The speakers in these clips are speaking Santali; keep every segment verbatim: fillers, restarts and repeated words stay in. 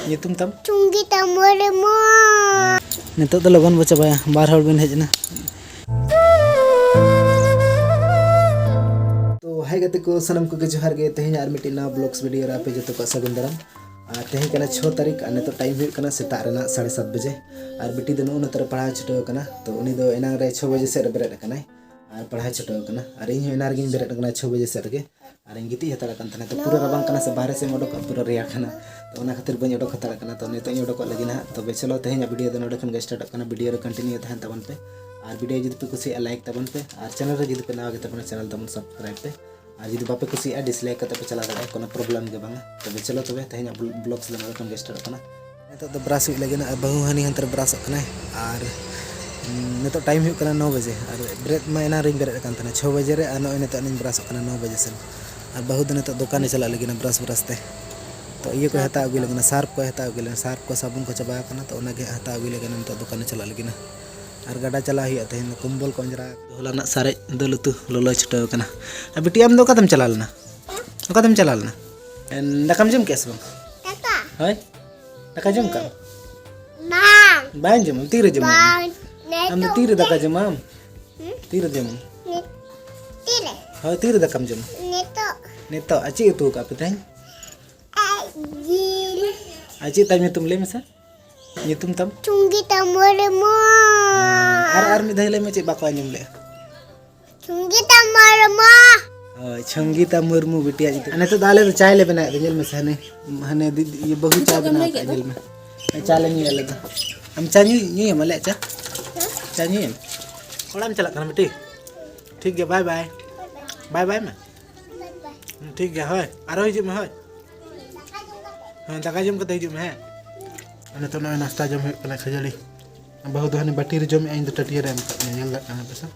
ᱧᱩᱛᱩᱢ ᱛᱟᱢ? ᱥᱚᱝᱜᱤᱛᱟ ᱢᱩᱨᱢᱩ᱾ ᱱᱤᱛᱚᱜ ᱫᱚ ᱞᱚᱜᱚᱱ ᱵᱚ ᱪᱟᱵᱟᱭᱟ, ᱵᱟᱨ ᱦᱚᱲ ᱵᱤᱱ ᱦᱮᱡ ᱮᱱᱟ᱾ ᱛᱚ ᱦᱟᱭ ᱜᱟᱛᱮ ᱠᱚ, ᱥᱟᱱᱟᱢ ᱠᱚᱜᱮ ᱡᱚᱦᱟᱨ ᱜᱮ᱾ ᱛᱮᱦᱮᱧ ᱟᱨ ᱢᱤᱫᱴᱤᱡ ᱱᱟᱣᱟ vlogs video ᱨᱮ ᱟᱯᱮ ᱡᱚᱛᱚ ᱠᱚᱣᱟᱜ ᱥᱟᱹᱜᱩᱱ ᱫᱟᱨᱟᱢ᱾ ᱟᱨ ᱛᱮᱦᱮᱧ ᱠᱟᱱᱟ ᱪᱷᱚ ᱛᱟᱹᱨᱤᱠᱷ ᱟᱨ ᱱᱤᱛᱚᱜ time ᱦᱩᱭᱩᱜ ᱠᱟᱱᱟ ᱥᱮᱛᱟᱜ ᱨᱮᱱᱟᱜ ᱥᱟᱲᱮ ᱥᱟᱛ ᱵᱟᱡᱮ᱾ ᱟᱨ ᱵᱤᱴᱤ ᱫᱚ ᱱᱚᱜᱼᱚ ᱱᱚᱛᱮ ᱨᱮ ᱯᱟᱲᱦᱟᱣ ᱪᱷᱩᱴᱟᱹᱣ ᱟᱠᱟᱱᱟ᱾ ᱛᱚ ᱩᱱᱤ ᱫᱚ ᱮᱱᱟᱝ ᱨᱮ ᱪᱷᱚ ᱵᱟᱡᱮ ᱥᱮᱫ ᱨᱮ ᱵᱮᱨᱮᱫ ᱟᱠᱟᱱᱟᱭ ᱟᱨ ᱯᱟᱲᱦᱟᱣ ᱪᱷᱩᱴᱟᱹᱣ ᱟᱠᱟᱱᱟ᱾ ᱟᱨ ᱤᱧ ᱦᱚᱸ ᱮᱱᱟᱝ ᱨᱮᱜᱤᱧ ᱵᱮᱨᱮᱫ ᱟᱠᱟᱱᱟ ᱪᱷᱚ ᱵᱟᱡᱮ ᱥᱮᱫ ᱨᱮᱜᱮ᱾ ᱟᱨᱤᱧ ᱜᱤᱛᱤᱡ ᱦᱟᱛᱟᱲ ᱟᱠᱟᱱ ᱛᱟᱦᱮᱱᱟ᱾ ᱛᱚ ᱯᱩᱨᱟᱹ ᱨᱟᱵᱟᱝ ᱠᱟᱱᱟ ᱥᱮ, ᱵᱟᱦᱨᱮ ᱥᱮᱫ ᱮᱢ ᱚᱰᱚᱠᱚᱜᱼᱟ ᱯᱩᱨᱟᱹ ᱨᱮᱭᱟᱲ ᱠᱟᱱᱟ᱾ ᱛᱚ ᱚᱱᱟ ᱠᱷᱟᱹᱛᱤᱨ ᱵᱟᱹᱧ ᱚᱰᱚᱠ ᱦᱟᱛᱟᱲ ᱟᱠᱟᱱᱟ᱾ ᱛᱚ ᱱᱤᱛᱚᱜ ᱤᱧ ᱚᱰᱚᱠᱚᱜ ᱞᱟᱹᱜᱤᱫ ᱱᱟᱦᱟᱜ᱾ ᱛᱚᱵᱮ ᱪᱚᱞᱚ, ᱛᱮᱦᱮᱧᱟᱜ video ᱫᱚ ᱱᱚᱰᱮ ᱠᱷᱚᱱ ᱜᱮ startᱚᱜ ᱠᱟᱱᱟ᱾ Video ᱨᱮ continue ᱛᱟᱦᱮᱱ ᱛᱟᱵᱚᱱ ᱯᱮ᱾ ᱟᱨ video ᱡᱩᱫᱤ ᱯᱮ ᱠᱩᱥᱤᱭᱟᱜᱼᱟ, like ᱛᱟᱵᱚᱱ ᱯᱮ᱾ ᱟᱨ channel ᱨᱮ ᱡᱩᱫᱤ ᱯᱮ ᱱᱟᱣᱟ ᱜᱮ ᱛᱟᱵᱚᱱᱟ, channel ᱛᱟᱵᱚᱱ subscribe ᱯᱮ᱾ ᱟᱨ ᱡᱩᱫᱤ ᱵᱟᱯᱮ ᱠᱩᱥᱤᱭᱟᱜᱼᱟ, dislike ᱠᱟᱛᱮ ᱯᱮ ᱪᱟᱞᱟᱣ ᱫᱟᱲᱮᱭᱟᱜᱼᱟ, ᱠᱳᱱᱳ problem ᱜᱮ ᱵᱟᱝᱟ᱾ ᱛᱚᱵᱮ ᱪᱚᱞᱚ ᱛᱚᱵᱮ, ᱛᱮᱦᱮᱧᱟᱜ vlogs ᱫᱚ ᱱᱚᱰᱮ ᱠᱷᱚᱱ ᱜᱮ startᱚᱜ ᱠᱟᱱᱟ᱾ ᱱᱤᱛᱚᱜ ᱫᱚ brush ᱦᱩᱭᱩᱜ ᱞᱟᱹᱜᱤᱫ, ᱟᱨ ᱵᱟᱹᱦᱩ ᱦᱟᱹᱱᱤ ᱦᱟᱱᱛᱮ ᱨᱮ brushᱚᱜ ᱠᱟᱱᱟᱭ᱾ ᱟᱨ, ᱩᱸ, ᱱᱤᱛᱚᱜ time ᱦᱩᱭᱩᱜ ᱠᱟᱱᱟ ᱱᱚ ᱵᱟᱡᱮ, ᱟᱨ ᱵᱮᱨᱮᱫ ᱢᱟ ᱮᱱᱟᱝ ᱨᱤᱧ ᱵᱮᱨᱮᱫ ᱟᱠᱟᱱ ᱛᱟᱦᱮᱱᱟ ᱪᱷᱚ ᱵᱟᱡᱮ ᱨᱮ, ᱟᱨ ᱱᱚᱜᱼᱚᱭ ᱱᱤᱛᱚᱜ ᱟᱹᱱᱤᱧ brushᱚᱜ ᱠᱟᱱᱟ ᱱᱚ ᱵᱟᱡᱮ ᱥᱮᱱ᱾ ᱟᱨ ᱵᱟᱹᱦᱩ ᱫᱚ ᱱᱤᱛᱚᱜ ᱫᱚᱠᱟᱱᱮ ᱪᱟᱞᱟᱜ ᱞᱟᱹᱜᱤᱫ brush brush ᱛᱮ᱾ ᱛᱚ ᱤᱭᱟᱹ ᱠᱚᱭ ᱦᱟᱛᱟᱣ ᱟᱹᱜᱩᱭ ᱞᱟᱹᱜᱤᱫ, surf ᱠᱚᱭ ᱦᱟᱛᱟᱣ ᱟᱹᱜᱩᱭ ᱞᱟᱹᱜᱤᱫ, surf ᱠᱚ ᱥᱟᱵᱚᱱ ᱠᱚ ᱪᱟᱵᱟ ᱟᱠᱟᱱᱟ, ᱛᱚ ᱚᱱᱟᱜᱮ ᱦᱟᱸᱜ ᱦᱟᱛᱟᱣ ᱟᱹᱜᱩᱭ ᱞᱟᱹᱜᱤᱫ ᱱᱤᱛᱚᱜ ᱫᱚᱠᱟᱱᱮ ᱪᱟᱞᱟᱜ ᱞᱟᱹᱜᱤᱫ᱾ ᱟᱨ ᱜᱟᱰᱟ ᱪᱟᱞᱟᱜ ᱦᱩᱭᱩᱜᱼᱟ ᱛᱮᱦᱮᱧ ᱫᱚ, ᱠᱚᱢᱵᱚᱞ ᱠᱚ ᱚᱸᱡᱽᱨᱟ᱾ ᱦᱚᱞᱟᱱᱟᱜ ᱥᱟᱨᱮᱡ ᱫᱟᱹᱞ ᱩᱛᱩ ᱞᱚᱞᱚᱭ ᱪᱷᱩᱴᱟᱹᱣ ᱟᱠᱟᱱᱟ᱾ ᱟᱨ ᱵᱤᱴᱤ, ᱟᱢ ᱫᱚ ᱚᱠᱟᱛᱮᱢ ᱪᱟᱞᱟᱣ ᱞᱮᱱᱟ? ᱚᱠᱟᱛᱮᱢ ᱪᱟᱞᱟᱣ ᱞᱮᱱᱟ? ᱮᱱ, ᱫᱟᱠᱟᱢ ᱡᱚᱢ ᱠᱮᱜᱼᱟ ᱥᱮ ᱵᱟᱝ? ᱫᱟᱠᱟ? ᱦᱳᱭ? ᱫᱟᱠᱟ ᱡᱚᱢ ᱠᱟᱜ ᱟᱢ? ᱵᱟᱝ᱾ ᱵᱟᱝ ᱡᱚᱢ, ᱛᱤᱨᱮ ᱡᱚᱢ? ᱵᱟᱝ᱾ ᱟᱢ ᱫᱚ ᱱᱤᱛᱚᱜ ᱛᱤᱨᱮ ᱛᱮ᱾ ᱫᱟᱠᱟ ᱡᱚᱢᱟᱢ? ᱦᱩᱸ? ᱛᱤᱨᱮ ᱡᱚᱢᱟᱢ? ᱱᱤᱛ-, ᱛᱤᱨᱮ? ᱦᱳᱭ, ᱛᱤᱨᱮ ᱫᱟᱠᱟᱢ ᱡᱚᱢᱟ? ᱱᱤᱛᱚᱜ᱾ ᱱᱤᱛᱚᱜ? ᱟᱨ ᱪᱮᱫ ᱩᱛᱩ ᱟᱠᱟᱫ ᱯᱮ ᱛᱮᱦᱮᱧ? ᱟᱨ ᱡᱤᱞ᱾ ᱟᱨ ᱪᱮᱫ ᱛᱟᱭ ᱧᱩᱛᱩᱢ ᱞᱟᱹᱭ ᱢᱮᱥᱮ? ᱧᱩᱛᱩᱢ ᱛᱟᱢ? ᱥᱚᱝᱜᱤᱛᱟ ᱢᱩᱨᱢᱩ᱾ ᱟᱨ, ᱟᱨ ᱢᱤᱫ ᱫᱷᱟᱣ ᱞᱟᱹᱭ ᱢᱮ, ᱪᱮᱫ ᱵᱟᱠᱚ ᱟᱸᱡᱚᱢ ᱞᱮᱜᱼᱟ? ᱥᱚᱝᱜᱤᱛᱟ ᱢᱩᱨᱢᱩ᱾ ᱦᱳᱭ, ᱥᱚᱝᱜᱤᱛᱟ ᱢᱩᱨᱢᱩ ᱵᱤᱴᱤᱭᱟᱜ ᱧᱩᱛᱩᱢ᱾ ᱟᱨ ᱱᱤᱛᱚᱜ ᱫᱚ ᱟᱞᱮ ᱫᱚ ᱪᱟᱭ ᱞᱮ ᱵᱮᱱᱟᱣᱮᱫ ᱫᱚ, ᱧᱮᱞ ᱢᱮᱥᱮ, ᱦᱟᱱᱮ, ᱦᱟᱱᱮ ᱫᱤᱫᱤ, ᱤᱭᱟᱹ, ᱵᱟᱹᱦᱩ ᱪᱟ ᱱᱤᱛᱚᱜ ᱜᱮᱢ ᱵᱮᱱᱟᱣ ᱞᱟᱹᱭ ᱠᱟᱜᱼᱟ, ᱠᱮᱫ ᱫᱚ? ᱧᱮᱞ ᱢᱮ᱾ ᱪᱟ ᱞᱮ ᱧᱩᱭᱟ ᱟᱞᱮ ᱫᱚ᱾ ᱟᱢ ᱪᱟ ᱧᱩ, ᱧᱩᱭᱟᱢ ᱟᱞᱮᱭᱟᱜ ᱪᱟ? ᱪᱟ ᱧᱩᱭᱟᱢ? ᱚᱲᱟᱜ ᱮᱢ ᱪᱟᱞᱟᱜ ᱠᱟᱱᱟ ᱵᱤᱴᱤ? ᱴᱷᱤᱠ ᱜᱮᱭᱟ, bye bye᱾ Bye bye ᱢᱮ᱾ ᱦᱩᱸ, ᱴᱷᱤᱠ ᱜᱮᱭᱟ, ᱦᱳᱭ, ᱟᱨᱦᱚᱸ ᱦᱤᱡᱩᱜ ᱢᱮ, ᱦᱳᱭ᱾ ᱦᱮᱸ, ᱫᱟᱠᱟ ᱡᱚᱢ ᱠᱟᱛᱮ ᱦᱤᱡᱩᱜ ᱢᱮ, ᱦᱮᱸ᱾ ᱟᱨ ᱱᱤᱛᱚᱜ ᱱᱚᱜᱼᱚᱭ ᱱᱟᱥᱛᱟ ᱡᱚᱢ ᱦᱩᱭᱩᱜ ᱠᱟᱱᱟ, ᱠᱷᱟᱹᱡᱟᱹᱲᱤ᱾ ᱵᱟᱹᱦᱩ ᱫᱚ ᱦᱟᱹᱱᱤ ᱵᱟᱹᱴᱤ ᱨᱮ ᱡᱚᱢᱮᱜᱼᱟᱭ, ᱤᱧ ᱫᱚ ᱴᱟᱹᱴᱭᱟᱹ ᱨᱮ ᱮᱢ ᱠᱟᱜ ᱢᱮᱭᱟ, ᱧᱮᱞ ᱫᱟᱲᱮᱭᱟᱜ ᱠᱟᱱᱟ ᱯᱮ ᱥᱮ?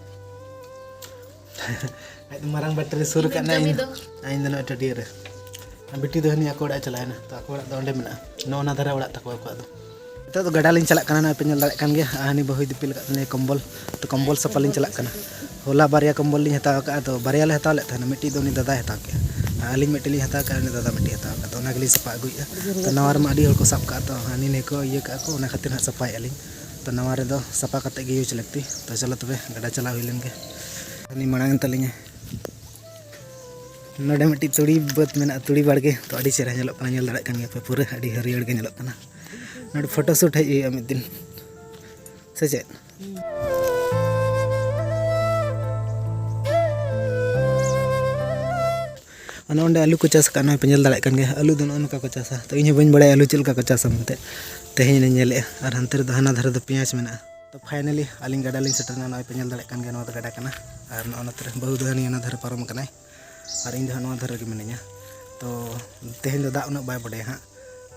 ᱟᱡ ᱫᱚ ᱢᱟᱨᱟᱝ ᱵᱟᱹᱴᱤ ᱨᱮ ᱥᱩᱨ ᱠᱟᱜ ᱱᱟ, ᱤᱧ ᱫᱚ, ᱟᱨ ᱤᱧ ᱫᱚ ᱱᱚᱜᱼᱚᱭ ᱴᱟᱹᱴᱭᱟᱹ ᱨᱮ᱾ ᱟᱨ ᱵᱤᱴᱤ ᱫᱚ ᱦᱟᱹᱱᱤ ᱟᱠᱚ ᱚᱲᱟᱜ ᱮ ᱪᱟᱞᱟᱣᱮᱱᱟ, ᱛᱚ ᱟᱠᱚ ᱚᱲᱟᱜ ᱫᱚ ᱚᱸᱰᱮ ᱢᱮᱱᱟᱜᱼᱟ, ᱱᱚᱜᱼᱚ ᱱᱟ ᱫᱷᱟᱨᱮ ᱚᱲᱟᱜ ᱛᱟᱠᱚ ᱟᱠᱚᱣᱟᱜ ᱫᱚ᱾ ᱱᱤᱛᱚᱜ ᱫᱚ ᱜᱟᱰᱟ ᱞᱤᱧ ᱪᱟᱞᱟᱜ ᱠᱟᱱᱟ, ᱱᱚᱜᱼᱚᱭ ᱯᱮ ᱧᱮᱞ ᱫᱟᱲᱮᱭᱟᱜ ᱠᱟᱱ ᱜᱮᱭᱟ, ᱟᱨ ᱦᱟᱹᱱᱤ ᱵᱟᱹᱦᱩᱭ ᱫᱤᱯᱤᱞ ᱟᱠᱟᱫ ᱛᱟᱹᱞᱤᱧᱟ ᱠᱚᱢᱵᱚᱞ, ᱛᱚ ᱠᱚᱢᱵᱚᱞ ᱥᱟᱯᱷᱟ ᱞᱤᱧ ᱪᱟᱞᱟᱜ ᱠᱟᱱᱟ᱾ ᱦᱚᱞᱟ ᱵᱟᱨᱭᱟ ᱠᱚᱢᱵᱚᱞ ᱞᱤᱧ ᱦᱟᱛᱟᱣ ᱟᱠᱟᱫᱼᱟ, ᱛᱚ ᱵᱟᱨᱭᱟ ᱞᱮ ᱦᱟᱛᱟᱣ ᱞᱮᱫ ᱛᱟᱦᱮᱱᱟ, ᱢᱤᱫᱴᱤᱡ ᱫᱚ ᱩᱱᱤ ᱫᱟᱫᱟᱭ ᱦᱟᱛᱟᱣ ᱠᱮᱫᱼᱟ᱾ ᱟᱹᱞᱤᱧ ᱢᱤᱫᱴᱮᱱ ᱞᱤᱧ ᱦᱟᱛᱟᱣ ᱠᱟᱜᱼᱟ, ᱩᱱᱤ ᱫᱟᱫᱟ ᱢᱤᱫᱴᱮᱱ ᱦᱟᱛᱟᱣ ᱠᱟᱜᱼᱟ, ᱛᱚ ᱚᱱᱟ ᱜᱮᱞᱤᱧ ᱥᱟᱯᱟ ᱟᱹᱜᱩᱭᱮᱫᱼᱟ᱾ ᱛᱚ ᱱᱟᱣᱟ ᱨᱮᱢᱟ ᱟᱹᱰᱤ ᱦᱚᱲ ᱠᱚ ᱥᱟᱵ ᱠᱟᱜᱼᱟ, ᱛᱚ ᱦᱟᱹᱱᱤ ᱱᱤᱭᱟᱹ ᱠᱚ ᱤᱭᱟᱹ ᱠᱟᱜᱼᱟ ᱠᱚ, ᱚᱱᱟ ᱠᱷᱟᱹᱛᱤᱨ ᱦᱟᱸᱜ ᱥᱟᱯᱟᱭᱮᱫᱼᱟ ᱞᱤᱧ᱾ ᱛᱚ ᱱᱟᱣᱟ ᱨᱮᱫᱚ ᱥᱟᱯᱟ ᱠᱟᱛᱮᱫ ᱜᱮ ᱤᱭᱩᱡᱽ ᱞᱟᱹᱠᱛᱤ᱾ ᱛᱚ ᱪᱚᱞᱚ ᱛᱚᱵᱮ ᱜᱟᱰᱟ ᱪᱟᱞᱟᱣ ᱦᱩᱭ ᱞᱮᱱ ᱜᱮ᱾ ᱦᱟᱹᱱᱤ ᱢᱟᱲᱟᱝ ᱮᱱ ᱛᱟᱹᱞᱤᱧᱟ᱾ ᱱᱚᱰᱮ ᱢᱤᱫᱴᱤᱡ ᱛᱩᱲᱤ ᱵᱟᱹᱫᱽ ᱢᱮᱱᱟᱜᱼᱟ, ᱛᱩᱲᱤ ᱵᱟᱲᱜᱮ, ᱛᱚ ᱟᱹᱰᱤ ᱪᱮᱦᱨᱟ ᱧᱮᱞᱚᱜ ᱠᱟᱱᱟ, ᱧᱮᱞ ᱫᱟᱲᱮᱭᱟᱜ ᱠᱟᱱ ᱜᱮᱭᱟ ᱯᱮ, ᱯᱩᱨᱟᱹ ᱟᱹᱰᱤ ᱦᱟᱹᱨᱭᱟᱹᱲ ᱜᱮ ᱧᱮᱞᱚᱜ ᱠᱟᱱᱟ᱾ ᱱᱚᱰᱮ ᱯᱷᱳᱴᱳ ᱥᱩᱴ ᱦᱮᱡ ᱦᱩᱭᱩᱜᱼᱟ ᱢᱤᱫ ᱫᱤᱱ, ᱥᱮ ᱪᱮᱫ? ᱚᱱᱮ ᱚᱸᱰᱮ ᱟᱹᱞᱩ ᱠᱚ ᱪᱟᱥ ᱟᱠᱟᱫ, ᱱᱚᱜᱼᱚᱭ ᱯᱮ ᱧᱮᱞ ᱫᱟᱲᱮᱭᱟᱜ ᱠᱟᱱ ᱜᱮᱭᱟ, ᱟᱹᱞᱩ ᱫᱚ ᱱᱚᱜᱼᱚ ᱱᱚᱝᱠᱟ ᱠᱚ ᱪᱟᱥᱟ᱾ ᱛᱚ ᱤᱧ ᱦᱚᱸ ᱵᱟᱹᱧ ᱵᱟᱲᱟᱭᱟ ᱟᱹᱞᱩ ᱪᱮᱫ ᱞᱮᱠᱟ ᱠᱚ ᱪᱟᱥᱟ ᱢᱮᱱᱛᱮ, ᱛᱮᱦᱮᱧ ᱞᱮ ᱧᱮᱞᱮᱜᱼᱟ᱾ ᱟᱨ ᱦᱟᱱᱛᱮ ᱨᱮᱫᱚ, ᱦᱟᱱᱟ ᱫᱷᱟᱨᱮ ᱫᱚ ᱯᱮᱸᱭᱟᱡᱽ ᱢᱮᱱᱟᱜᱼᱟ᱾ ᱛᱚ finally ᱟᱹᱞᱤᱧ ᱜᱟᱰᱟ ᱞᱤᱧ ᱥᱮᱴᱮᱨᱱᱟ, ᱱᱚᱜᱼᱚᱭ ᱯᱮ ᱧᱮᱞ ᱫᱟᱲᱮᱭᱟᱜ ᱠᱟᱱ ᱜᱮᱭᱟ, ᱱᱚᱣᱟ ᱫᱚ ᱜᱟᱰᱟ ᱠᱟᱱᱟ᱾ ᱟᱨ ᱱᱚᱜᱼᱚ ᱱᱚᱛᱮ ᱨᱮ ᱵᱟᱹᱦᱩ ᱫᱚ ᱦᱟᱹᱱᱤ ᱚᱱᱟ ᱫᱷᱟᱨᱮ ᱯᱟᱨᱚᱢ ᱟᱠᱟᱱᱟᱭ, ᱟᱨ ᱤᱧ ᱫᱚ ᱦᱟᱸᱜ ᱱᱚᱣᱟ ᱫᱷᱟᱨᱮ ᱨᱮᱜᱮ ᱢᱤᱱᱟᱹᱧᱟ᱾ ᱛᱚ ᱛᱮᱦᱮᱧ ᱫᱚ ᱫᱟᱜ ᱩᱱᱟᱹᱜ ᱵᱟᱭ ᱵᱚᱰᱮᱭᱟ ᱦᱟᱸᱜ᱾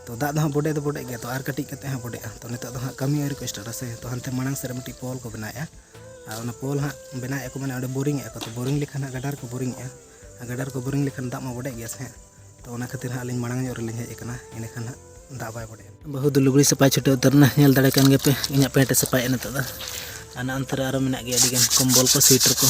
ᱛᱚ ᱫᱟᱜ ᱫᱚ ᱦᱟᱸᱜ ᱵᱚᱰᱮ ᱫᱚ ᱵᱚᱰᱮᱜ ᱜᱮᱭᱟ, ᱛᱚ ᱟᱨ ᱠᱟᱹᱴᱤᱡ ᱠᱟᱛᱮ ᱦᱟᱸᱜ ᱵᱚᱰᱮᱜᱼᱟ᱾ ᱛᱚ ᱱᱤᱛᱚᱜ ᱫᱚ ᱦᱟᱸᱜ ᱠᱟᱹᱢᱤ ᱟᱹᱣᱨᱤ ᱠᱚ ᱥᱴᱟᱨᱴᱟ ᱥᱮ, ᱛᱚ ᱦᱟᱱᱛᱮ ᱢᱟᱲᱟᱝ ᱥᱮᱫ ᱨᱮ ᱢᱤᱫᱴᱤᱡ ᱯᱳᱞ ᱠᱚ ᱵᱮᱱᱟᱣᱮᱫᱼᱟ᱾ ᱟᱨ ᱚᱱᱟ ᱯᱳᱞ ᱦᱟᱸᱜ ᱵᱮᱱᱟᱣᱮᱫᱼᱟ ᱠᱚ, ᱢᱟᱱᱮ ᱚᱸᱰᱮ ᱵᱳᱨᱤᱝ ᱮᱫᱼᱟ ᱠᱚ, ᱛᱚ ᱵᱳᱨᱤᱝ ᱞᱮᱠᱷᱟᱱ ᱦᱟᱸᱜ ᱜᱟᱰᱟᱨ ᱠᱚ ᱵᱳᱨᱤᱝ ᱮᱫᱼᱟ᱾ ᱟᱨ ᱜᱟᱰᱟᱨ ᱠᱚ ᱵᱳᱨᱤᱝ ᱞᱮᱠᱷᱟᱱ ᱫᱟᱜ ᱢᱟ ᱵᱚᱰᱮᱜ ᱜᱮᱭᱟ ᱥᱮ ᱦᱟᱸᱜ᱾ ᱛᱚ ᱚᱱᱟ ᱠᱷᱟᱹᱛᱤᱨ ᱦᱟᱸᱜ ᱟᱹᱞᱤᱧ ᱢᱟᱲᱟᱝ ᱧᱚᱜ ᱨᱮᱞᱤᱧ ᱦᱮᱡ ᱟᱠᱟᱱᱟ, ᱤᱱᱟᱹᱠᱷᱟᱱ ᱦᱟᱸᱜ ᱫᱟᱜ ᱵᱟᱭ ᱵᱚᱰᱮᱜᱼᱟ᱾ ᱵᱟᱹᱦᱩ ᱫᱚ ᱞᱩᱜᱽᱲᱤ ᱥᱟᱯᱷᱟᱭ ᱪᱷᱩᱴᱟᱹᱣ ᱩᱛᱟᱹᱨ ᱮᱱᱟ, ᱧᱮᱞ ᱫᱟᱲᱮ ᱠᱟᱱ ᱜᱮᱭᱟᱯᱮ ᱤᱧᱟᱹᱜ ᱯᱮᱱᱴ ᱮ ᱥᱟᱯᱷᱟᱭᱮᱫᱼᱟ ᱱᱤᱛᱚᱜ ᱫᱚ᱾ ᱟᱨ ᱚᱱᱛᱮ ᱨᱮ ᱟᱨᱚ ᱢᱮᱱᱟᱜ ᱜᱮᱭᱟ ᱟᱹᱰᱤ ᱜᱟᱱ ᱠᱚᱢᱵᱚᱞ ᱠᱚ, ᱥᱩᱭᱮᱴᱟᱨ ᱠᱚ᱾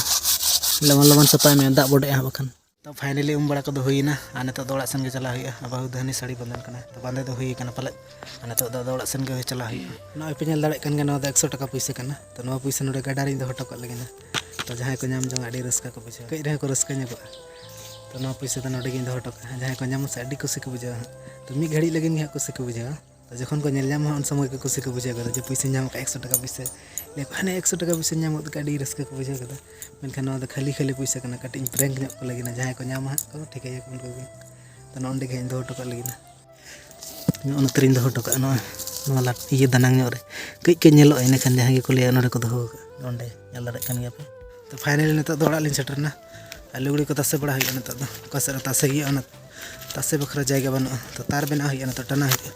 ᱞᱚᱜᱚᱱ ᱞᱚᱜᱚᱱ ᱥᱟᱯᱷᱟᱭ ᱢᱮ, ᱫᱟᱜ ᱵᱚᱰᱮᱜᱼᱟ ᱦᱟᱸᱜ ᱵᱟᱠᱷᱟᱱ᱾ ᱛᱚ finally ᱩᱢ ᱵᱟᱲᱟ ᱠᱚᱫᱚ ᱦᱩᱭᱮᱱᱟ, ᱟᱨ ᱱᱤᱛᱚᱜ ᱫᱚ ᱚᱲᱟᱜ ᱥᱮᱱ ᱜᱮ ᱪᱟᱞᱟᱜ ᱦᱩᱭᱩᱜᱼᱟ᱾ ᱟᱨ ᱵᱟᱹᱦᱩ ᱫᱚ ᱦᱟᱹᱱᱤ ᱥᱟᱹᱲᱤ ᱵᱟᱸᱫᱮᱱ ᱠᱟᱱᱟᱭ, ᱛᱚ ᱵᱟᱸᱫᱮ ᱫᱚ ᱦᱩᱭ ᱠᱟᱱᱟ ᱯᱟᱞᱮᱫ᱾ ᱟᱨ ᱱᱤᱛᱚᱜ ᱫᱚ ᱟᱫᱚ ᱚᱲᱟᱜ ᱥᱮᱱ ᱜᱮ ᱪᱟᱞᱟᱜ ᱦᱩᱭᱩᱜᱼᱟ᱾ ᱱᱚᱜᱼᱚᱭ ᱯᱮ ᱧᱮᱞ ᱫᱟᱲᱮᱭᱟᱜ ᱠᱟᱱ ᱜᱮᱭᱟ, ᱱᱚᱣᱟ ᱫᱚ ᱮᱠᱥᱚ ᱴᱟᱠᱟ ᱯᱩᱭᱥᱟᱹ ᱠᱟᱱᱟ᱾ ᱛᱚ ᱱᱚᱣᱟ ᱯᱩᱭᱥᱟᱹ ᱱᱚᱰᱮ ᱜᱟᱰᱟ ᱨᱤᱧ ᱫᱚᱦᱚ ᱦᱚᱴᱚ ᱠᱟᱜ ᱞᱟᱹᱜᱤᱫ᱾ ᱛᱚ ᱡᱟᱦᱟᱸᱭ ᱠᱚ ᱧᱟᱢ ᱡᱚᱝᱟ ᱟᱹᱰᱤ ᱨᱟᱹᱥᱠᱟᱹ ᱠᱚ ᱵᱩᱡᱷᱟᱹᱣᱟ, ᱠᱟᱹᱡ ᱨᱮᱦᱚᱸ ᱠᱚ ᱨᱟᱹᱥᱠᱟᱹ ᱧᱚᱜᱚᱜᱼᱟ᱾ ᱛᱚ ᱱᱚᱣᱟ ᱯᱩᱭᱥᱟᱹ ᱫᱚ ᱱᱚᱰᱮ ᱜᱤᱧ ᱫᱚᱦᱚ ᱦᱚᱴᱚ ᱠᱟᱜᱼᱟ, ᱡᱟᱦᱟᱸᱭ ᱠᱚ ᱧᱟᱢᱟ ᱥᱮ ᱟᱹᱰᱤ ᱠᱩᱥᱤ ᱠᱚ ᱵᱩᱡᱷᱟᱹᱣᱟ ᱦᱟᱸᱜ᱾ ᱛᱚ ᱢᱤᱫ ᱜᱷᱟᱹᱲᱤᱡ ᱞᱟᱹᱜᱤᱫ ᱜᱮ ᱦᱟᱸᱜ ᱠᱩᱥᱤ ᱠᱚ ᱵᱩᱡᱷᱟᱹᱣᱟ᱾ ᱛᱚ ᱡᱚᱠᱷᱚᱱ ᱠᱚ ᱧᱮᱞ ᱧᱟᱢᱟ ᱦᱟᱸᱜ, ᱩᱱ ᱥᱚᱢᱚᱭ ᱜᱮ ᱠᱩᱥᱤ ᱠᱚ ᱵᱩᱡᱷᱟᱹᱣ ᱜᱚᱫᱟ ᱡᱮ ᱯᱩᱭᱥᱟᱹᱧ ᱧᱟᱢ ᱟᱠᱟᱫᱼᱟ ᱮᱠᱥᱚ ᱴᱟᱠᱟ ᱯᱩᱭᱥᱟᱹ᱾ ᱞᱟᱹᱭ ᱟᱠᱚ, "ᱦᱟᱱᱮ ᱮᱠᱥᱚ ᱴᱟᱠᱟ ᱯᱩᱭᱥᱟᱹᱧ ᱧᱟᱢ ᱟᱠᱟᱫ", ᱟᱹᱰᱤ ᱨᱟᱹᱥᱠᱟᱹ ᱠᱚ ᱵᱩᱡᱷᱟᱹᱣ ᱠᱮᱫᱟ᱾ ᱢᱮᱱᱠᱷᱟᱱ ᱱᱚᱣᱟ ᱫᱚ ᱠᱷᱟᱹᱞᱤ ᱠᱷᱟᱹᱞᱤ ᱯᱩᱭᱥᱟᱹ ᱠᱟᱱᱟ, ᱠᱟᱹᱴᱤᱡ ᱤᱧ prank ᱧᱚᱜ ᱠᱚ ᱞᱟᱹᱜᱤᱫ, ᱡᱟᱦᱟᱸᱭ ᱠᱚ ᱧᱟᱢᱟ ᱦᱟᱸᱜ ᱠᱚ ᱴᱷᱤᱠᱟᱹᱭᱟᱠᱚ ᱩᱱᱠᱩ ᱜᱮ᱾ ᱛᱚ ᱱᱚᱜᱼᱚ ᱱᱚᱸᱰᱮ ᱜᱮ ᱤᱧ ᱫᱚᱦᱚ ᱦᱚᱴᱚ ᱠᱟᱜᱼᱟ, ᱱᱚᱣᱟ, ᱱᱚᱣᱟ ᱞᱟᱴ-, ᱤᱭᱟᱹ ᱫᱟᱱᱟᱝ ᱧᱚᱜ ᱨᱮ ᱠᱟᱹᱡ ᱠᱟᱹᱡ ᱧᱮᱞᱚᱜᱼᱟ, ᱤᱱᱟᱹᱠᱷᱟᱱ ᱡᱟᱦᱟᱸᱭ ᱜᱮᱠᱚ ᱞᱟᱹᱭᱟ ᱱᱚᱸᱰᱮ ᱠᱚ ᱫᱚᱦᱚ ᱟᱠᱟᱫᱼᱟ, ᱱᱚᱸᱰᱮ ᱧᱮᱞ ᱫᱟᱲᱮᱭᱟᱜ ᱠᱟᱱ ᱜᱮᱭᱟ ᱯᱮ᱾ ᱛᱚ finally ᱱᱤᱛᱚᱜ ᱫᱚ ᱚᱲᱟᱜ ᱞᱤᱧ ᱥᱮᱴᱮᱨᱱᱟ᱾ ᱟᱨ ᱞᱩᱜᱽᱲᱤ ᱠᱚ ᱛᱟᱥᱮ ᱵᱟᱲᱟ ᱦᱩᱭᱩᱜᱼᱟ ᱱᱤᱛᱚᱜ ᱫᱚ᱾ ᱚᱠᱟ ᱥᱮᱫ ᱨᱮ ᱛᱟᱥᱮ ᱦᱩᱭᱩᱜᱼᱟ, ᱚᱱᱟ ᱛᱟᱥᱮ ᱵᱟᱠᱷᱨᱟ ᱡᱟᱭᱜᱟ ᱵᱟᱹᱱᱩᱜᱼᱟ᱾ ᱛᱚ ᱛᱟᱨ ᱵᱮᱱᱟᱣ ᱦᱩᱭᱩᱜᱼᱟ ᱱᱤᱛᱚᱜ, ᱴᱟᱱᱟ ᱦᱩᱭᱩᱜᱼᱟ᱾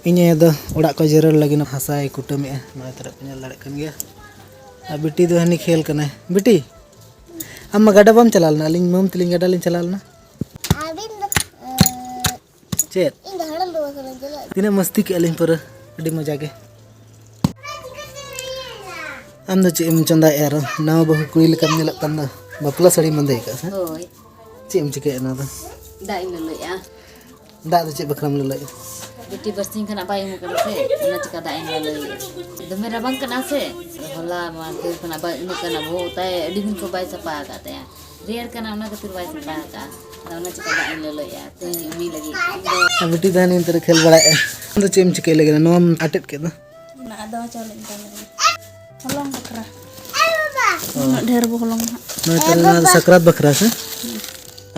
ᱤᱧ ᱟᱭᱳ ᱫᱚ ᱚᱲᱟᱜ ᱠᱚ ᱡᱮᱨᱮᱲ ᱞᱟᱹᱜᱤᱫ ᱦᱟᱥᱟᱭ ᱠᱩᱴᱟᱹᱢᱮᱜᱼᱟ, ᱱᱚᱜᱼᱚᱭ ᱛᱚᱨᱟ ᱯᱮ ᱧᱮᱞ ᱫᱟᱲᱮᱭᱟᱜ ᱠᱟᱱ ᱜᱮᱭᱟ᱾ ᱟᱨ ᱵᱤᱴᱤ ᱫᱚ ᱦᱟᱹᱱᱤ ᱠᱷᱮᱞ ᱠᱟᱱᱟᱭ᱾ ᱵᱤᱴᱤ, ᱟᱢ ᱢᱟ ᱜᱟᱰᱟ ᱵᱟᱢ ᱪᱟᱞᱟᱣ ᱞᱮᱱᱟ, ᱟᱹᱞᱤᱧ ᱢᱟᱹᱢ ᱛᱟᱹᱞᱤᱧ ᱜᱟᱰᱟ ᱞᱤᱧ ᱪᱟᱞᱟᱣ ᱞᱮᱱᱟ᱾ ᱟᱹᱵᱤᱱ ᱫᱚ, ᱮᱸ, ᱪᱮᱫ? ᱤᱧ ᱫᱚ ᱦᱟᱲᱟᱢ ᱵᱟᱵᱟ ᱠᱟᱹᱱᱟᱹᱧ, ᱪᱟᱞᱟᱜ ᱛᱤᱱᱟᱹᱜ ᱢᱟᱹᱥᱛᱤ ᱠᱮᱜᱼᱟ ᱞᱤᱧ ᱯᱩᱨᱟᱹ, ᱟᱹᱰᱤ ᱢᱚᱡᱟ ᱜᱮ᱾ ᱟᱢ ᱫᱚ ᱪᱮᱫ ᱮᱢ ᱪᱚᱸᱫᱟᱭᱮᱜᱼᱟ ᱟᱨᱚ? ᱱᱟᱣᱟ ᱵᱟᱹᱦᱩ ᱠᱩᱲᱤ ᱞᱮᱠᱟᱢ ᱧᱮᱞᱚᱜ ᱠᱟᱱ ᱫᱚ, ᱵᱟᱯᱞᱟ ᱥᱟᱹᱲᱤᱢ ᱵᱟᱸᱫᱮ ᱟᱠᱟᱫᱼᱟ ᱥᱮ? ᱦᱳᱭ᱾ ᱪᱮᱫ ᱮᱢ ᱪᱤᱠᱟᱹᱭᱮᱫ ᱱᱚᱣᱟ ᱫᱚ? ᱫᱟᱜ ᱤᱧ ᱞᱚᱞᱚᱭᱮᱫᱼᱟ᱾ ᱫᱟᱜ ᱫᱚ ᱪᱮᱫ ᱵᱟᱠᱷᱨᱟᱢ ᱞᱚᱞᱚᱭᱮᱫᱼᱟ? ᱵᱤᱴᱤ ᱵᱟᱨᱥᱤᱧ ᱠᱷᱚᱱᱟᱜ ᱵᱟᱭ ᱩᱢ ᱠᱟᱱᱟ ᱥᱮ, ᱚᱱᱟ ᱪᱤᱠᱟ ᱫᱟᱜ ᱤᱧ ᱞᱚᱞᱚᱭᱮᱫᱼᱟ᱾ ᱫᱚᱢᱮ ᱨᱟᱵᱟᱝ ᱠᱟᱱᱟ ᱥᱮ, ᱦᱚᱞᱟ ᱢᱟᱦᱫᱮᱨ ᱠᱷᱚᱱᱟᱜ ᱵᱟᱭ ᱩᱢᱩᱜ ᱠᱟᱱᱟ, ᱵᱚᱦᱚᱜ ᱛᱟᱭ ᱟᱹᱰᱤ ᱫᱤᱱ ᱠᱷᱚᱱ ᱵᱟᱭ ᱥᱟᱯᱷᱟ ᱟᱠᱟᱫ ᱛᱟᱭᱟ, ᱨᱮᱭᱟᱲ ᱠᱟᱱᱟ, ᱚᱱᱟ ᱠᱷᱟᱹᱛᱤᱨ ᱵᱟᱭ ᱥᱟᱯᱷᱟ ᱟᱠᱟᱫᱼᱟ᱾ ᱟᱫᱚ ᱚᱱᱟ ᱪᱤᱠᱟ ᱫᱟᱜ ᱤᱧ ᱞᱚᱞᱚᱭᱮᱫᱼᱟ, ᱛᱮᱦᱮᱧ ᱩᱢᱤ ᱞᱟᱹᱜᱤᱫ᱾ ᱟᱨ ᱵᱤᱴᱤ ᱫᱚ ᱦᱟᱱᱮ ᱚᱱᱛᱮ ᱨᱮ ᱠᱷᱮᱞ ᱵᱟᱲᱟᱭᱮᱫᱼᱟ᱾ ᱟᱢ ᱫᱚ ᱪᱮᱫ ᱮᱢ ᱪᱤᱠᱟᱹᱭ ᱞᱟᱹᱜᱤᱫ? ᱱᱚᱣᱟᱢ ᱟᱴᱮᱫ ᱠᱮᱫ ᱫᱚ? ᱚᱱᱟ ᱟᱫᱣᱟ ᱪᱟᱣᱞᱮ ᱤᱧ ᱫᱚ ᱦᱚᱞᱚᱝ ᱵᱟᱠᱷᱨᱟ᱾ ᱩᱱᱟᱹᱜ ᱰᱷᱮᱨ ᱵᱚ ᱦᱚᱞᱚᱝ ᱱᱟᱦᱟᱜ᱾ ᱱᱚᱣᱟ ᱛᱟᱦᱞᱮ ᱱᱚᱣᱟ ᱫᱚ ᱥᱟᱠᱨᱟᱛ ᱵᱟᱠᱷᱨᱟ ᱥᱮ?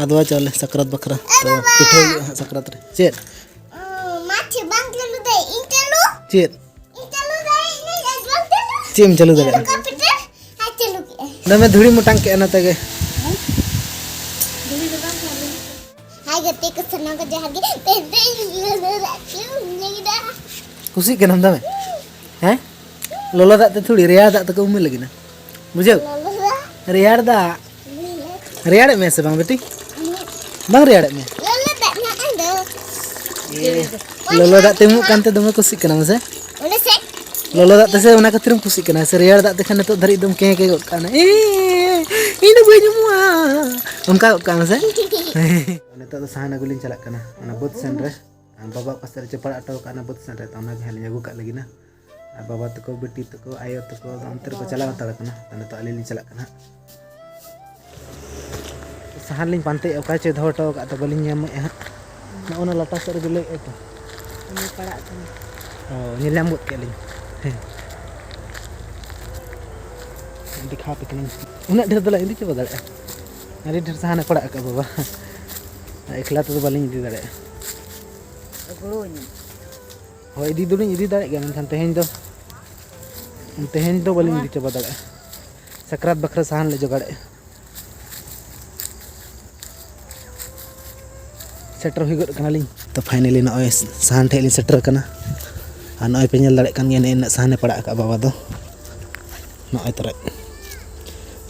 ᱟᱫᱣᱟ ᱪᱟᱣᱞᱮ ᱥᱟᱠᱨᱟᱛ ᱵᱟᱠᱷᱨᱟ᱾ ᱛᱚ, ᱯᱤᱴᱷᱟᱹ ᱦᱩᱭᱩᱜᱼᱟ ᱦᱟᱸᱜ ᱥᱟᱠᱨᱟᱛ ᱨᱮ᱾ ᱪᱮᱫ? ᱢᱟ ᱪᱮᱫ ᱵᱟᱝ ᱪᱟᱹᱞᱩ ᱫᱟᱭ, ᱤᱧ ᱪᱟᱹᱞᱩ? ᱪᱮᱫ? ᱤᱧ ᱪᱟᱹᱞᱩ ᱫᱟᱭ, ᱤᱧ ᱵᱟᱝ ᱪᱟᱹᱞᱩ? ᱪᱮᱫ ᱮᱢ ᱪᱟᱹᱞᱩ ᱫᱟᱲᱮᱭᱟᱜᱼᱟ? ᱠᱚᱢᱯᱤᱭᱩᱴᱟᱨ ᱟᱡ ᱪᱟᱹᱞᱩ ᱠᱮᱜᱼᱟᱭ᱾ ᱫᱚᱢᱮ ᱫᱷᱩᱲᱤ ᱢᱚᱴᱟᱝ ᱠᱮᱜᱼᱟ ᱱᱚᱛᱮ ᱜᱮ᱾ ᱫᱷᱩᱲᱤ ᱫᱚ ᱵᱟᱝ ᱠᱟᱱᱟ᱾ ᱦᱟᱭ ᱜᱟᱛᱮ ᱠᱚ, ᱥᱟᱱᱟᱢ ᱠᱚ ᱡᱚᱦᱟᱨ ᱜᱮ᱾ ᱛᱮᱦᱮᱧ ᱫᱚ ᱤᱧ ᱞᱚᱞᱚ ᱫᱟᱜ ᱛᱮᱧ ᱩᱢ ᱞᱟᱹᱜᱤᱫᱟ᱾ ᱠᱩᱥᱤᱜ ᱠᱟᱱᱟᱢ ᱫᱚᱢᱮ? ᱦᱮᱸ? ᱞᱚᱞᱚ ᱫᱟᱜ ᱛᱮ ᱛᱷᱩᱲᱤ, ᱨᱮᱭᱟᱲ ᱫᱟᱜ ᱛᱮᱠᱚ ᱩᱢᱩᱜ ᱞᱟᱹᱜᱤᱫ ᱱᱟ᱾ ᱵᱩᱡᱷᱟᱹᱣ? ᱞᱚᱞᱚ ᱫᱟᱜ᱾ ᱨᱮᱭᱟᱲ ᱫᱟᱜ᱾ ᱨᱮᱭᱟᱲᱮᱫ ᱢᱮᱭᱟ ᱥᱮ ᱵᱟᱝ ᱵᱤᱴᱤ? ᱵᱟᱝ ᱨᱮᱭᱟᱲᱮᱫ ᱢᱮᱭᱟ? ᱞᱚᱞᱚ ᱫᱟᱜ ᱱᱚᱜᱼᱚᱭ ᱫᱚ᱾ ᱮ, ᱞᱚᱞᱚ ᱫᱟᱜ ᱛᱮ ᱩᱢᱩᱜ ᱠᱟᱱᱛᱮ ᱫᱚᱢᱮ ᱠᱩᱥᱤᱜ ᱠᱟᱱᱟ ᱢᱟᱥᱮ? ᱚᱸᱰᱮ ᱥᱮ? ᱞᱚᱞᱚ ᱫᱟᱜ ᱛᱮᱥᱮ ᱚᱱᱟ ᱠᱷᱟᱹᱛᱤᱨᱮᱢ ᱠᱩᱥᱤᱜ ᱠᱟᱱᱟ ᱥᱮ? ᱨᱮᱭᱟᱲ ᱫᱟᱜ ᱛᱮᱠᱷᱟᱱ ᱱᱤᱛᱚᱜ ᱫᱷᱟᱹᱨᱤᱡ ᱫᱚᱢ ᱠᱮᱸ ᱠᱮᱸ ᱜᱚᱫ ᱠᱟᱜᱼᱟ, ᱮ, ᱤᱧ ᱫᱚ ᱵᱟᱹᱧ ᱩᱢᱩᱜᱼᱟ, ᱚᱱᱠᱟ ᱜᱚᱫ ᱠᱟᱜᱼᱟ ᱢᱟᱥᱮ? ᱱᱤᱛᱚᱜ ᱫᱚ ᱥᱟᱦᱟᱱ ᱟᱹᱜᱩ ᱞᱤᱧ ᱪᱟᱞᱟᱜ ᱠᱟᱱᱟ ᱚᱱᱟ ᱵᱟᱹᱫᱽ ᱥᱮᱱ ᱨᱮ᱾ ᱵᱟᱵᱟ ᱚᱠᱟ ᱥᱮᱫ ᱨᱮ ᱪᱚᱯᱟᱲ ᱦᱚᱴᱚ ᱟᱠᱟᱫ ᱚᱱᱟ ᱵᱟᱹᱫᱽ ᱥᱮᱱ ᱨᱮ, ᱛᱚ ᱚᱱᱟᱜᱮ ᱦᱟᱸᱜ ᱞᱤᱧ ᱟᱹᱜᱩ ᱠᱟᱜ ᱞᱟᱹᱜᱤᱫ ᱱᱟ᱾ ᱟᱨ ᱵᱟᱵᱟ ᱛᱟᱠᱚ, ᱵᱤᱴᱤ ᱛᱟᱠᱚ, ᱟᱭᱳ ᱛᱟᱠᱚ ᱫᱚ ᱚᱱᱛᱮ ᱨᱮᱠᱚ ᱪᱟᱞᱟᱣ ᱦᱟᱛᱟᱲ ᱠᱟᱱᱟ᱾ ᱛᱚ ᱱᱤᱛᱚᱜ ᱟᱹᱞᱤᱧ ᱞᱤᱧ ᱪᱟᱞᱟᱜ ᱠᱟᱱᱟ ᱦᱟᱸᱜ᱾ ᱥᱟᱦᱟᱱ ᱞᱤᱧ ᱯᱟᱱᱛᱮᱭᱮᱫᱼᱟ, ᱚᱠᱟ ᱪᱚᱭ ᱫᱚᱦᱚ ᱦᱚᱴᱚ ᱟᱠᱟᱫ ᱛᱚ ᱵᱟᱹᱞᱤᱧ ᱧᱟᱢᱮᱫᱼᱟ ᱦᱟᱸᱜ᱾ ᱱᱚᱜᱼᱚ ᱱᱟ ᱞᱟᱴᱟ ᱥᱮᱫ ᱨᱮᱜᱮ ᱞᱟᱹᱭᱮᱫᱼᱟ ᱛᱚ᱾ ᱩᱱᱤ ᱯᱟᱲᱟᱜ ᱠᱟᱱᱟ᱾ ᱚ, ᱧᱮᱞ ᱧᱟᱢ ᱜᱚᱫ ᱠᱮᱫ ᱞᱤᱧ᱾ ᱦᱮᱸ᱾ ᱫᱮᱠᱷᱟᱣ ᱟᱯᱮ ᱠᱟᱹᱱᱟᱹᱧ᱾ ᱩᱱᱟᱹᱜ ᱰᱷᱮᱨ ᱫᱚᱞᱮ ᱤᱫᱤ ᱪᱟᱵᱟ ᱫᱟᱲᱮᱭᱟᱜᱼᱟ᱾ ᱟᱹᱰᱤ ᱰᱷᱮᱨ ᱥᱟᱦᱟᱱᱮ ᱯᱟᱲᱟᱜ ᱟᱠᱟᱫ ᱵᱟᱵᱟ᱾ ᱮᱠᱞᱟ ᱛᱮᱫᱚ ᱵᱟᱹᱞᱤᱧ ᱤᱫᱤ ᱫᱟᱲᱮᱭᱟᱜᱼᱟ᱾ ᱜᱚᱲᱚᱣᱟᱹᱧ ᱢᱮ᱾ ᱦᱳᱭ, ᱤᱫᱤ ᱫᱚᱞᱤᱧ ᱤᱫᱤ ᱫᱟᱲᱮᱭᱟᱜ ᱜᱮᱭᱟ, ᱢᱮᱱᱠᱷᱟᱱ ᱛᱮᱦᱮᱧ ᱫᱚ, ᱛᱮᱦᱮᱧ ᱫᱚ ᱵᱟᱹᱞᱤᱧ ᱤᱫᱤ ᱪᱟᱵᱟ ᱫᱟᱲᱮᱭᱟᱜᱼᱟ᱾ ᱥᱟᱠᱨᱟᱛ ᱵᱟᱠᱷᱨᱟ ᱥᱟᱦᱟᱱ ᱞᱮ ᱡᱚᱜᱟᱲᱮᱜᱼᱟ᱾ ᱥᱮᱴᱮᱨ ᱦᱩᱭ ᱜᱚᱫ ᱠᱟᱱᱟᱞᱤᱧ᱾ ᱛᱚ, finally ᱱᱚᱜᱼᱚᱭ ᱥᱟᱦᱟᱱ ᱴᱷᱮᱡ ᱞᱤᱧ ᱥᱮᱴᱮᱨ ᱠᱟᱱᱟ᱾ ᱟᱨ ᱱᱚᱜᱼᱚᱭ ᱯᱮ ᱧᱮᱞ ᱫᱟᱲᱮᱭᱟᱜ ᱠᱟᱱ ᱜᱮᱭᱟ, ᱱᱤᱱᱟᱹᱜ ᱥᱟᱦᱟᱱᱮ ᱯᱟᱲᱟᱜ ᱟᱠᱟᱫ ᱵᱟᱵᱟ ᱫᱚ᱾ ᱱᱚᱜᱼᱚᱭ ᱛᱚᱨᱟ᱾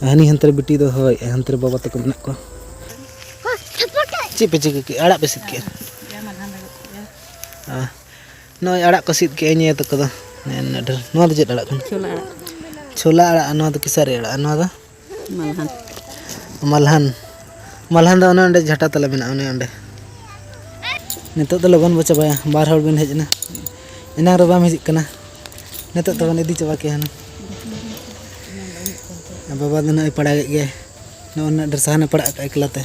ᱦᱟᱹᱱᱤ ᱦᱟᱱᱛᱮ ᱨᱮ ᱵᱤᱴᱤ ᱫᱚ, ᱦᱳᱭ, ᱦᱟᱱᱛᱮ ᱨᱮ ᱵᱟᱵᱟ ᱛᱟᱠᱚ ᱢᱮᱱᱟᱜ ᱠᱚᱣᱟ᱾ ᱪᱮᱫ ᱯᱮ ᱪᱤᱠᱟᱹ ᱠᱮᱜᱼᱟ? ᱟᱲᱟᱜ ᱯᱮ ᱥᱤᱫ ᱠᱮᱜᱼᱟ? ᱟᱨ ᱱᱚᱜᱼᱚᱭ ᱟᱲᱟᱜ ᱠᱚ ᱥᱤᱫ ᱠᱮᱜᱼᱟ ᱱᱤᱭᱟᱹ ᱛᱟᱠᱚ ᱫᱚ᱾ ᱱᱮ-, ᱱᱮ-, ᱰᱷᱮᱨ᱾ ᱱᱚᱣᱟ ᱫᱚ ᱪᱮᱫ ᱟᱲᱟᱜ ᱠᱟᱱᱟ? ᱪᱷᱳᱞᱟ ᱟᱲᱟᱜ᱾ ᱪᱷᱳᱞᱟ ᱟᱲᱟᱜ, ᱟᱨ ᱱᱚᱣᱟ ᱫᱚ ᱠᱮᱥᱟᱨᱤ ᱟᱲᱟᱜ, ᱟᱨ ᱱᱚᱣᱟ ᱫᱚ? ᱢᱟᱞᱦᱟᱱ᱾ ᱢᱟᱞᱦᱟᱱ᱾ ᱢᱟᱞᱦᱟᱱ ᱫᱚ ᱚᱱᱮ ᱚᱸᱰᱮ ᱡᱷᱟᱴᱟ ᱛᱟᱞᱮ ᱢᱮᱱᱟᱜᱼᱟ, ᱚᱱᱮ ᱚᱸᱰᱮ᱾ ᱱᱤᱛᱚᱜ ᱫᱚ ᱞᱚᱜᱚᱱ ᱵᱚ ᱪᱟᱵᱟᱭᱟ, ᱵᱟᱨ ᱦᱚᱲ ᱵᱤᱱ ᱦᱮᱡ ᱮᱱᱟ, ᱮᱱᱟᱝ ᱨᱮ ᱵᱟᱢ ᱦᱤᱡᱩᱜ ᱠᱟᱱᱟ, ᱱᱤᱛᱚᱜ ᱫᱚᱵᱚᱱ ᱤᱫᱤ ᱪᱟᱵᱟ ᱠᱮᱭᱟ ᱦᱟᱱᱟ᱾ ᱟᱨ ᱵᱟᱵᱟ ᱫᱚ ᱱᱚᱜᱼᱚᱭ ᱯᱟᱲᱟᱜᱮᱫ ᱜᱮᱭᱟᱭ, ᱱᱚᱜᱼᱚ ᱱᱩᱱᱟᱹᱜ ᱰᱷᱮᱨ ᱥᱟᱦᱟᱱᱮ ᱯᱟᱲᱟᱜ ᱟᱠᱟᱫ ᱮᱠᱞᱟ ᱛᱮ᱾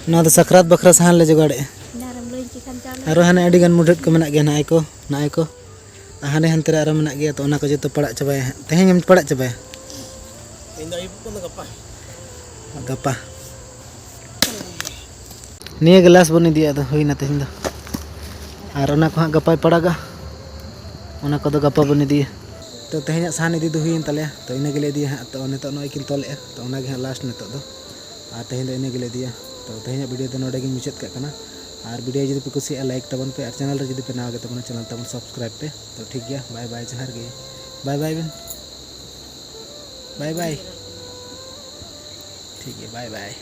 ᱱᱚᱣᱟ ᱫᱚ ᱥᱟᱠᱨᱟᱛ ᱵᱟᱠᱷᱨᱟ ᱥᱟᱦᱟᱱ ᱞᱮ ᱡᱚᱜᱟᱲᱮᱜᱼᱟ᱾ ᱟᱨᱚ ᱦᱟᱱᱮ ᱟᱹᱰᱤ ᱜᱟᱱ ᱢᱩᱰᱷᱟᱹᱫ ᱠᱚ ᱢᱮᱱᱟᱜ ᱜᱮᱭᱟ, ᱱᱚᱜᱼᱚᱭ ᱠᱚ, ᱱᱚᱜᱼᱚᱭ ᱠᱚ᱾ ᱟᱨ ᱦᱟᱱᱮ ᱦᱟᱱᱛᱮ ᱨᱮ ᱟᱨᱚ ᱢᱮᱱᱟᱜ ᱜᱮᱭᱟ, ᱛᱚ ᱚᱱᱟ ᱠᱚ ᱡᱚᱛᱚ ᱯᱟᱲᱟᱜ ᱪᱟᱵᱟᱭᱟ ᱦᱟᱸᱜ᱾ ᱛᱮᱦᱮᱧ ᱮᱢ ᱯᱟᱲᱟᱜ ᱪᱟᱵᱟᱭᱟ? ᱤᱧ ᱫᱚ ᱟᱹᱭᱩᱵ ᱠᱷᱚᱱ ᱫᱚ ᱜᱟᱯᱟ᱾ ᱜᱟᱯᱟ᱾ ᱱᱤᱭᱟᱹ ᱜᱮ ᱞᱟᱥ ᱵᱚᱱ ᱤᱫᱤᱭᱟ, ᱟᱫᱚ ᱦᱩᱭᱱᱟ ᱛᱮᱦᱮᱧ ᱫᱚ᱾ ᱟᱨ ᱚᱱᱟ ᱠᱚ ᱦᱟᱸᱜ ᱜᱟᱯᱟᱭ ᱯᱟᱲᱟᱜᱟ, ᱚᱱᱟ ᱠᱚᱫᱚ ᱜᱟᱯᱟ ᱵᱚᱱ ᱤᱫᱤᱭᱟ᱾ ᱛᱚ ᱛᱮᱦᱮᱧᱟᱜ ᱥᱟᱦᱟᱱ ᱤᱫᱤ ᱫᱚ ᱦᱩᱭᱮᱱ ᱛᱟᱞᱮᱭᱟ, ᱛᱚ ᱤᱱᱟᱹ ᱜᱮᱞᱮ ᱤᱫᱤᱭᱟ ᱦᱟᱸᱜ᱾ ᱛᱚ ᱱᱤᱛᱚᱜ ᱱᱚᱜᱼᱚᱭ ᱠᱤᱱ ᱛᱚᱞᱮᱜᱼᱟ, ᱛᱚ ᱚᱱᱟ ᱜᱮ ᱦᱟᱸᱜ ᱞᱟᱥᱴ ᱱᱤᱛᱚᱜ ᱫᱚ᱾ ᱟᱨ ᱛᱮᱦᱮᱧ ᱫᱚ ᱤᱱᱟᱹ ᱜᱮᱞᱮ ᱤᱫᱤᱭᱟ᱾ ᱛᱚ ᱛᱮᱦᱮᱧᱟᱜ ᱵᱷᱤᱰᱤᱭᱳ ᱫᱚ ᱱᱚᱰᱮ ᱜᱤᱧ ᱢᱩᱪᱟᱹᱫ ᱠᱟᱜ ᱠᱟᱱᱟ᱾ ᱟᱨ ᱵᱷᱤᱰᱤᱭᱳ ᱡᱩᱫᱤ ᱯᱮ ᱠᱩᱥᱤᱭᱟᱜᱼᱟ, ᱞᱟᱭᱤᱠ ᱛᱟᱵᱚᱱ ᱯᱮ, ᱟᱨ ᱪᱮᱱᱮᱞ ᱨᱮ ᱡᱩᱫᱤ ᱯᱮ ᱱᱟᱣᱟ ᱜᱮ ᱛᱟᱵᱚᱱᱟ, ᱪᱮᱱᱮᱞ ᱛᱟᱵᱚᱱ ᱥᱟᱵᱥᱠᱨᱟᱭᱤᱵ ᱯᱮ᱾ ᱛᱚ ᱴᱷᱤᱠ ᱜᱮᱭᱟ, ᱵᱟᱭ ᱵᱟᱭ, ᱡᱚᱦᱟᱨ ᱜᱮ, ᱵᱟᱭ ᱵᱟᱭ ᱵᱮᱱ, ᱵᱟᱭ ᱵᱟᱭ᱾ ᱴᱷᱤᱠ ᱜᱮᱭᱟ, ᱵᱟᱭ ᱵᱟᱭ᱾